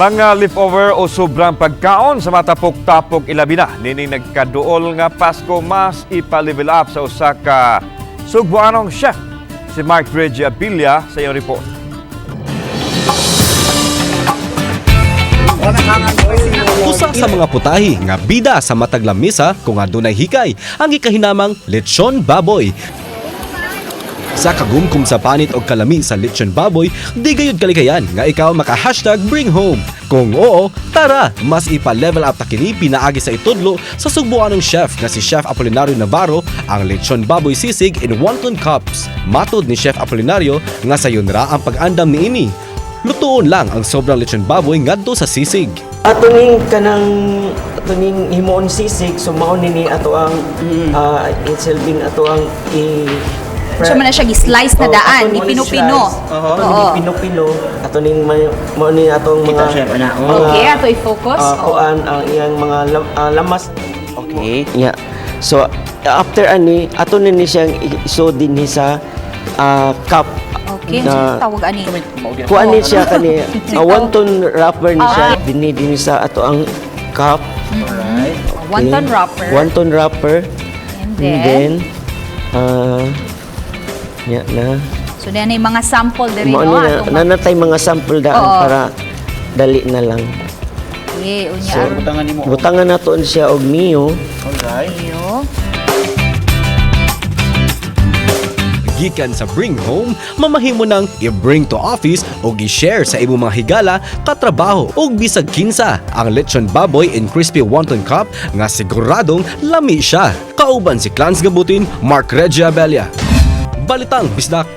Mga leftover o sobrang pagkaon sa matapok-tapok, ilabi na nining nagkaduol nga Pasko, mas ipa-level up sa usa ka Sugbuanong chef. Si Mark Bridge Abilla sa iyong report. Usa sa mga putahe nga bida sa matag lamisa kung adunay hikay ang gikahinamang lechon baboy. Sa kagumkum sa panit og kalami sa lechon baboy, di gayud kalikayan nga ikaw maka #BringHome. Kung oo, tara, mas ipa-level up ta kini pinaagi sa itudlo sa Sugbuanong chef nga si Chef Apolinario Navarro, ang lechon baboy sisig in wonton cups. Matod ni Chef Apolinario nga sayon ra ang pag-andam niini. Lutuon lang ang sobrang lechon baboy ngadto sa sisig. Ato ning kanang ato ning himuon sisig, so mao ni ni ato ang isilbing ato ang i So man na siya gi-slice na Oh, daan, ato ning gipino-pino. slice. Ato ning gipino-pino, ato ning mao ni atong mga Kita, chef, ana. Oh. Okay, ato i-focus. Ah, kuan ang iyang mga lamas. Okay. Yeah. So after ani ato ni ni siyang isod dinhi sa cup. Okay, Na- so tawag ani. Kuan ni siya kani a wonton wrapper ni siya dinhi dinhi sa ato ang cup. Alright. Wonton wrapper. Wonton wrapper. And And then, then, nya na. So then ay mga sample diri, Mao no? ni na, Atong nanatay mga sample daan para dali na lang. Okay, unya So, aron Butangan nimo. Butangan nato siya og mayo. Alright. kayo. Gikan sa bring home, mamahimo nang i-bring to office o i-share sa imong mga higala, katrabaho o bisag kinsa ang lechon baboy in crispy wonton cup nga siguradong lami siya. Kauban si Clans Gabutin, Mark Regia Abella. Balitang Bisdak.